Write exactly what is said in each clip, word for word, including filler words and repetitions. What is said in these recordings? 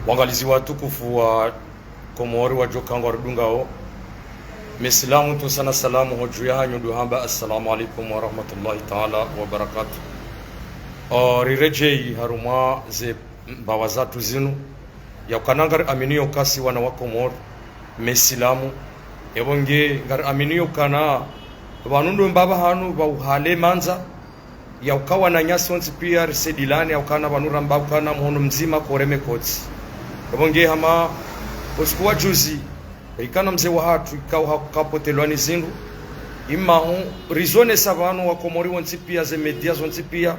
Wangalizi watukufu wa Komori wadjo kangwa ridungao, mesilamu ntsina salamu hodju yahanyu ndo hamba assalamu alaikum warahmatullahi taala wabarakatuh. O, riredjei harumwa ze mbawa zatru zinu, ya ukana ngari aminiyo kasi wana wa Komori, mesilamu, epvo nge ngari aminiyo kana pvanu ndo mbapvi hanu pva uhale mandza, ya uka wananyasi wontsi pia risaidilane, ya ukana pvanu ramba ukana mhono mdzima koreme kotsi. Epvo nge hama usiku wa juzi, ikana mze wahatru ikao ha-, kapotelwa ni zindru, imahu rizonesa pvanu wa Komori wontsi pia, ze media zontsi pia,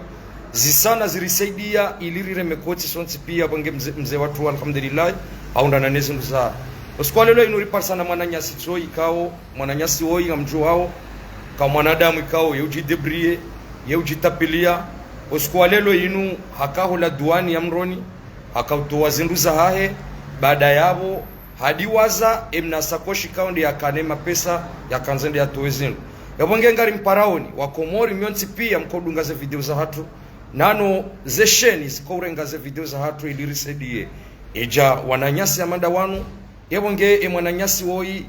zisana zirisaidia ili rireme kotsi sontsi pia, pvo nge mze, mze watru alhamdulillah, haundrana ne zindru za. Usiku wa leo inu riparisana mwananyasi tso ikao, mwananyasi woyi ngamdjuwao, ka mwanadamu ikao ye udjidébrouiller, ye udjitapilia. Usiku wa leo inu haka hula duwani ya Mroni, haka utowa zindru zahahe, baada yapvo hadiwaza emna sakoshi ikao nde yakana mapesa, yakandza nde yatowe zindru. Yapvo nge ngari mparaoni, wa Komori nyontsi pia mkodunga ze video zahatru, nano ze sheni zikourenga ze video zahatru ili risaidie. Edja wananyasi hama nda wanu, epvo nge e mwananyasi woyi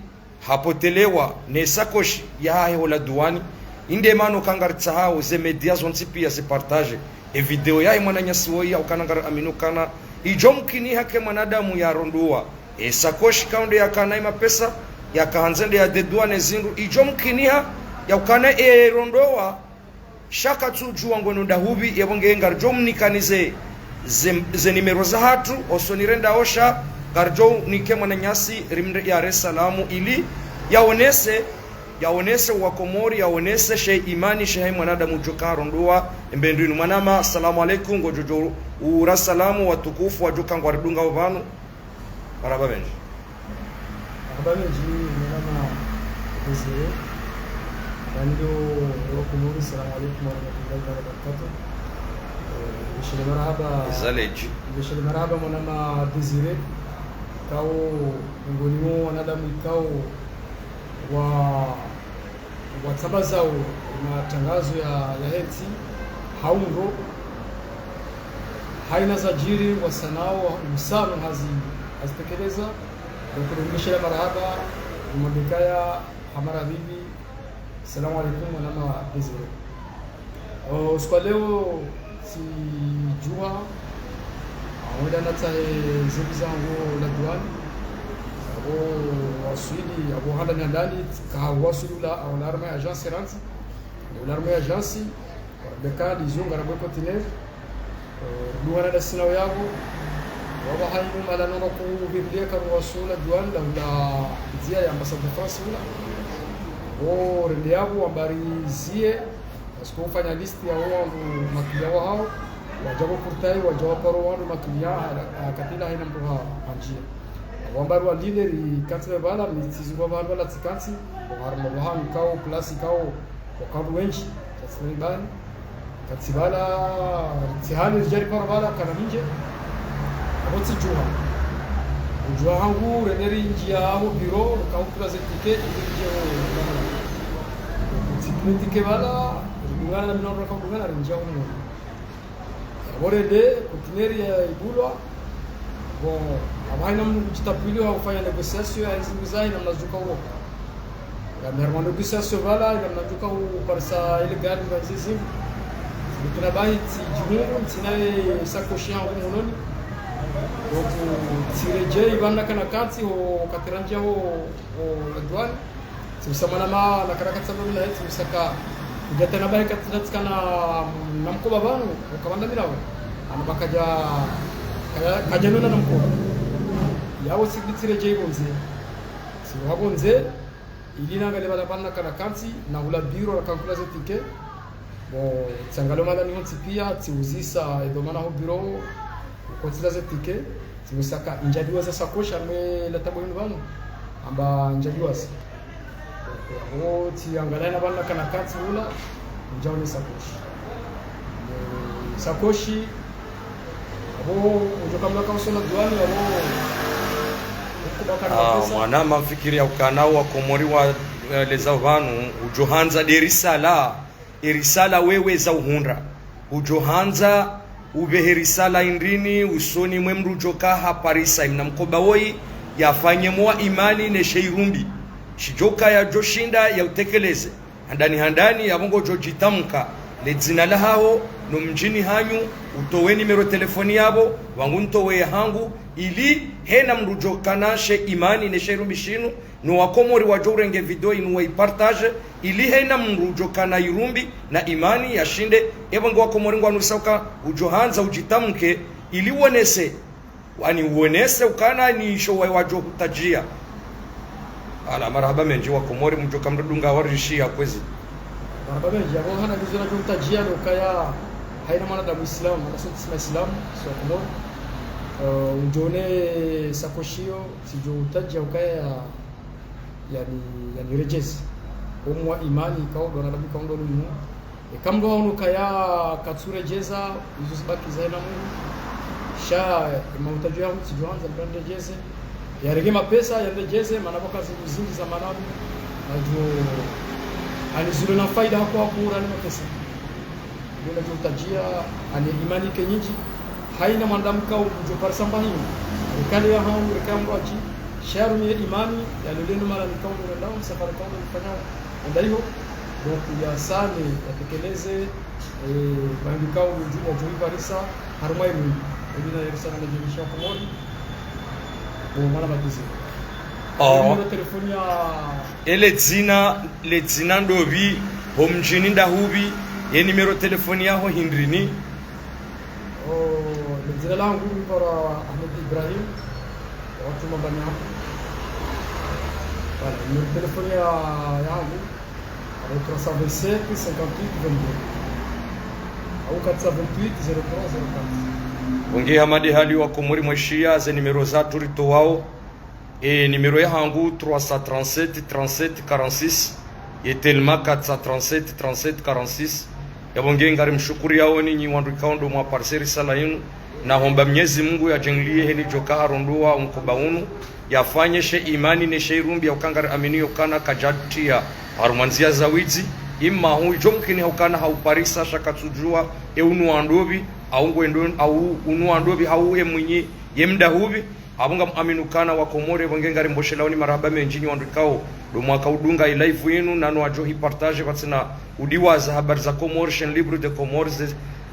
hapotelewa ne sakoshi yahahe hula duwani, inde mana ukana ngaritsahao ze media zontsi pia zipartage e video yahe mwananyasi woyi, ya ukana ngari amini ukana idjo mkiniha ke mwanadamu yarondowa e sakoshi ikao nde yakana e mapesa, yakahandza nde yadédouane zindru, idjo mkiniha ya ukana e rondowa, sha katsudjuwa ngwendo nda hupvi, epvo nge ngaridjo mnikani ze, ze, ze nimero zahatru, oso nirenda osha, ngaridjo nike mwananyasi rimre yare salamu ili yaonese, yaonese wa Komori, yaonese she imani she hayi mwanadamu udjo karondowa, embe ndo inu mwanama, assalamu alaikum, ngodjo djo ura salamu watukufu wadjo kangwa ridungao pvanu. Marahaba mendji. Marahaba mendji, mwanama Désiré. Bando wa Komori, assalamu alaikum warahmatullahi taala wabarakatuh. Eh, mbeshele marahaba. Izaledji. Mbeshele marahaba mwanama Désiré. Ikao, miongoni mwa wanadamu ikao wa watsambazao matangazo ya, ya hentsi, ha undro, haina zadjiri, wasanao, msano hazi, hazitekeleza, donc, mbeshele marahaba, nimwambie kaya, hamara bibi, assalamu alaikum, mwanama Désiré. O, usiku wa leo, tsidjuha, aho nda natsahe zindru zangu la duwani. Apvo waswili, apvo handani handani, kaha waswili ula, aho la harumwa agence randzi. Ula harumwa agence, wa rebeka, dizo, ngarambwe conteneur. O, ridungana nda sina yapvo. Wapvaha inu mala nonga kuviriliya karu waswili la duwani, la ula ndzia ya ambassade de France ula. O, rende yapvo, wamba rizie, parce que ufanya liste ya wandru makiliya wahao, wadja pvo portail, wadja waparo wandru makiliya, ha, ha, katila haina mndru ha, hanjia. Wamba riwalinde rikantsi pvala, mi tsizunguha pvanu pvala tsikantsi, harumwa pvahanu ikao, place ikao, waka wandru wendji, tsatsi pvanu. Kantsi pvala, tsihali ridja ripara pvala, kana mindje. Apvo tsidjuha. Udjuha hangu, rende rinjia ho bureau, rika ukula ze ticket, rinjia ho, tsikile ticket pvala, ridungana na minoro raka udungana, rinjia ho mndru. Apvo rende, conteneur ya ibulwa. Bon, apvo haina mndru kudjitapili, wa ufanya négociation, ya izi mbiza, haina mndru adjuka uwo. Ya mi harumwa négociation pvala, haina mndru adjuka uparisa ile gari, mba zizi. Ntsina bahi, tsidjihundru, ntsina ye sakoshi yangu mhononi. Donc, tsiredjei, pvanu nakana kantsi, ho, wakati randjia ho, ho, la duwani. Tsiusa mwanama, nakana kantsi amba mina, tsiusa ka. Kudjatana bahi katsina tsikana na mkoba pvanu, ukapvanda mirawe. Amba kadja, kadja, kadja nona na mkoba. Yapvo tsi, tsiredjei pvondze. Tsiruha pvondze, ili nangalie pvala pvanu nakana kantsi, na hula bureau, raka nkula ze ticket. Bon, tsiangalia mala ni hontsi pia, tsiuzisa, edo mana ho bureau, ukotsila ze ticket. Tsiusa ka, ndjadiwaza sakoshi, harumwa la tabo yinu pvanu. Amba ndjadiwaza. Apvo tsiangalia na pvanu nakana kantsi ula, ndjaone sakoshi. Eh, sakoshi, apvo, udjo kamla kauso la duwani, apvo, ukubaka na Ah, pesa. Mwanama mfikiri ya ukana wa Komori wa, eh, leza pvanu, udjo handza nde risala, e risala wewe za uhundra. Udjo handza Upvehe risala indrini usoni mwe mdru djoka haparisa imna mkoba woyi, yafanye mwa imani ne she irumbi. Shidjoka yadjoshinda yautekeleze. Handani handani yapvo ngodjo djitamka le dzina lahaho, no mdjini hanyu, utowe nimero telefoni yapvo, wangu ntowe yahangu, ili hena mdru djokana she imani ne she irumbi shinu, no wakomori wadjo urenge video inu waipartage, ili hena mdru djokana irumbi na imani yashinde, epvo nge wakomori ngwanurisa uka udjo handza udjitamke, ili wonese, wani wonese ukana ni isho wa wadjo hutadjia. Ala, marahaba mendji wakomori mdjoka mdodunga warishiya kwezi. Marahaba mendji, yapvo hana ngizo nadjo hutadjia no ukaya haina mwanadamu Islamu, hana sontsi ma Islamu, so wakomori. Eh, undjone sakoshi yo, sidjo hutadjia ukaya ya yani, yani redjezi. Omwa imani, kaudo na dabi kaudo lumu. Eka mdru haono ukaya katsuredjeza, izo zibaki za hena Mungu. Sha, ema utadjio ya mtsi djo handza mdru aredjeze. Yarenge mapesa, yaredjeze, mana pvwaka zindru zindji za manabu. Nadjo, ani zule na faida hako hako urani mapesa. Ndo nadjo hutadjia, ani imani ke nyindji. Haina mwanadamu kaudo djo parisa mba hini. Reka le yahangu, reka ya mdru adji. Sha yarumie imani, yalole no mara ni kaudo na ndao, msafara kaudo mfanya. Enda iho, donc yasane, yatekeleze, eh, pvahanu kaudo djuma djo iparisa, harumwa imani. Ebi na yarisana na djenisha Komori. Bo, mwana madize. Oh. Numero telefoni ya Ele dzina, le dzina ndopvi, ho mdjini ndahupvi, ye nimero telefoni yaho hindrini? Oh, le dzina langu mi para Ahmed Ibrahim, watu Mabani hapo. Voilà, numero telefoni ya, yangu, alors trois cent vingt-cinq, cinquante-huit, vingt-deux. Au quatre cent vingt-huit, zéro trois, zéro quatre. Pvo nge hamade hali wakomori mweshiya, ze nimero zatru ritowao, e, nimero yahangu trois cent trente-sept, trente-sept, quarante-six, ye Telma quatre cent trente-sept, trente-sept, quarante-six. Yapvo nge ngarimshukuriyao nyinyi wandru ikao ndo mwaparisa risala yinu, na homba Mnyezi Mungu yadjengliye heni djoka harondowa omkoba unu, yafanye she imani ne she irumbi ya uka ngariaminio ukana kadjatiya harumwa ndziya za widzi, imma hu idjo mkini ha ukana hauparisa sha katsudjua, e unu wa ndopvi, au ngwendo, au unu wa ndopvi, hau e mwinyi, ye mdahupvi, apvo ngamuamini ukana wakomori, pvo nge ngarimboshelaoni marahaba mendji nyi wandru ikao ndo mwaka udunga i live inu, nano wadjo hipartage pvatsina udiwaza Habari za Comores, Chaîne Libre des Comores,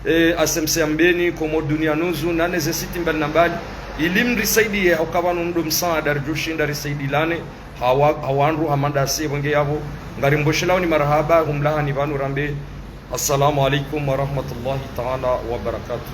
eh, S M C Ambeni, Comores Dunia News, nane ze site mbali na mbali, ili mrisaidiye ha uka pvanu ndo msaada ridjoshinda risaidilane, hawa, ha wandru hama ndasi, pvo nge yapvo, ngarimboshelaoni marahaba, humlahani pvanu rambe, Assalamu alaikum warahmatullahi taala wabarakatuh.